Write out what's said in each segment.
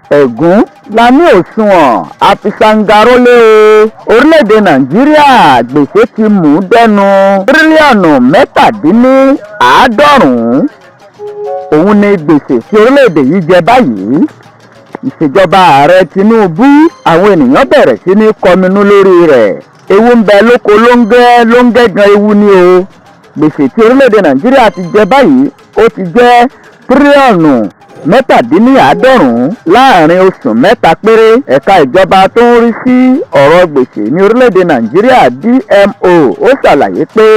Ẹ̀gún la ní òṣùwọ̀n àfiṣàǹgàrólé o. Orílẹ̀-èdè Nàìjíríà, gbèsè ti mú dẹnu tírílíọ̀nù 97. Òun ni gbèsè tí orílẹ̀-èdè yìí jẹ báyìí. Ìṣèjọba Ààrẹ Tinubu, àwọn ènìyàn bẹ̀rẹ̀ sí ní kọminú lórí rẹ̀. Ewu ń bẹ lóko lóńgẹ́ lóńgẹ́ gan, ewu ni o. Gbèsè tí orílẹ̀-èdè Nàìjíríà ti jẹ báyìí, ó ti jẹ́ tírílíọ̀nù 97 láàrin oṣù 3 péré. Ẹ̀ka ìjọba tó ń rí sí ọ̀rọ̀ gbèsè ní orílẹ̀-èdè Nàìjíríà, DMO, ó ṣàlàyé pé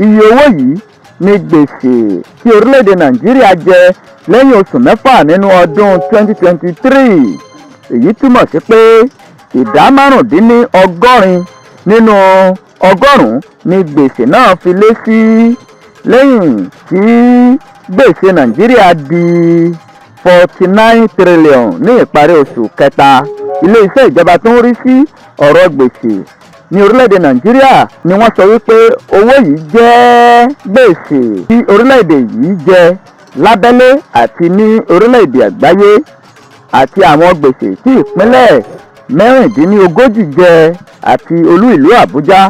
iye owó yìí ní gbèsè tí orílẹ̀-èdè Nàìjíríà jẹ lẹ́yìn oṣù 6 nínú ọdún 2023. Èyí túmọ̀ sí pé ìdá 85 nínú ọgọ́rùn-ún ní gbèsè náà fi lé sí, lẹ́yìn tí gbèsè Nàìjíríà di 49 trillion ní ìparí oṣù kẹta. Iléeṣẹ́ ìjọba tó ń rí sí ọ̀rọ̀ gbèsè ní orílẹ̀-èdè Nàìjíríà ni wọ́n sọ wípé owó yìí jẹ́ gbèsè tí orílẹ̀-èdè yìí jẹ lábẹ́lé àti ní orílẹ̀-èdè àgbáyé, àti àwọn gbèsè tí ìpínlẹ̀ 36 jẹ àti olú ìlú Àbújá.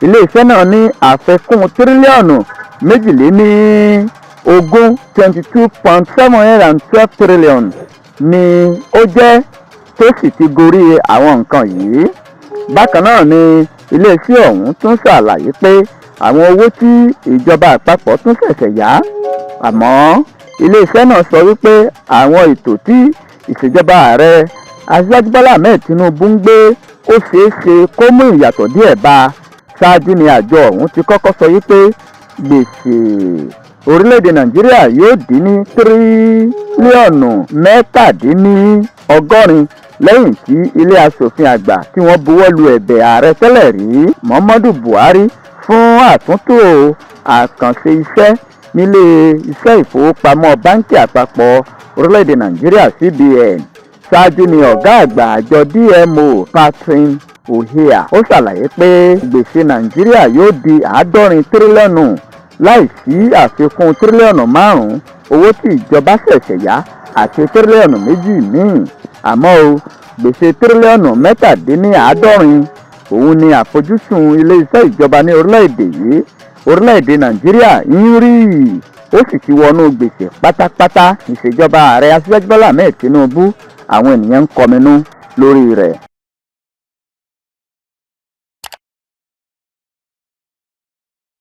Iléeṣẹ́ náà ní àfikún tírílíọ̀nù 22, 22.712 trillion ni ó jẹ́, tó sì ti gorí àwọn nǹkan yìí. Bákan náà ni iléeṣẹ́ ọ̀hún tún ṣàlàyé pé àwọn owó tí ìjọba àpapọ̀ tún ṣẹ̀ṣẹ̀ yá. Àmọ́ iléeṣẹ́ náà sọ wípé àwọn ètò tí ìṣèjọba Ààrẹ Aṣíwájú Bọ́lá Ahmed Tinubu ń gbé, ó ṣeé ṣe kó mú ìyàtọ̀ díẹ̀ bá a. Ṣáájú ni àjọ ọ̀hún ti kọ́kọ́ sọ wípé gbèsè orílẹ̀-èdè Nàìjíríà yóò dín ní tírílíọ̀nù 87 lẹ́yìn tí Ilé Asòfin Àgbà tí wọ́n buwọ́ lu ẹ̀bẹ̀ Ààrẹ tẹ́lẹ̀ rí Muhammadu Buhari fún àtúntò àkànṣe iṣẹ́ nílé iṣẹ́ ìfowópamọ́ Báńkì Àpapọ̀ orílẹ̀-èdè Nàìjíríà, CBN. Ṣáájú ni ọ̀gá àgbà àjọ DMO, Patrick O'Hare, ó ṣàlàyé pé gbèsè Nàìjíríà yóò di 70 tírílíọ̀nù láìsí àfikún tírílíọ̀nù 5 owó tí ìjọba ṣẹ̀ṣẹ̀ yá àti tírílíọ̀nù 2 míì. Àmọ́ o, gbèsè tírílíọ̀nù 77 òun ni àfojúsùn iléeṣẹ́ ìjọba ní orílẹ̀-èdè yìí. Orílẹ̀-èdè Nàìjíríà ń rí, ó sì ti wọnú gbèsè pátápátá. Ìṣèjọba Ààrẹ Aṣíwájú Bọ́lá Ahmed Tinubu, àwọn ènìyàn ń kọminú lórí rẹ̀.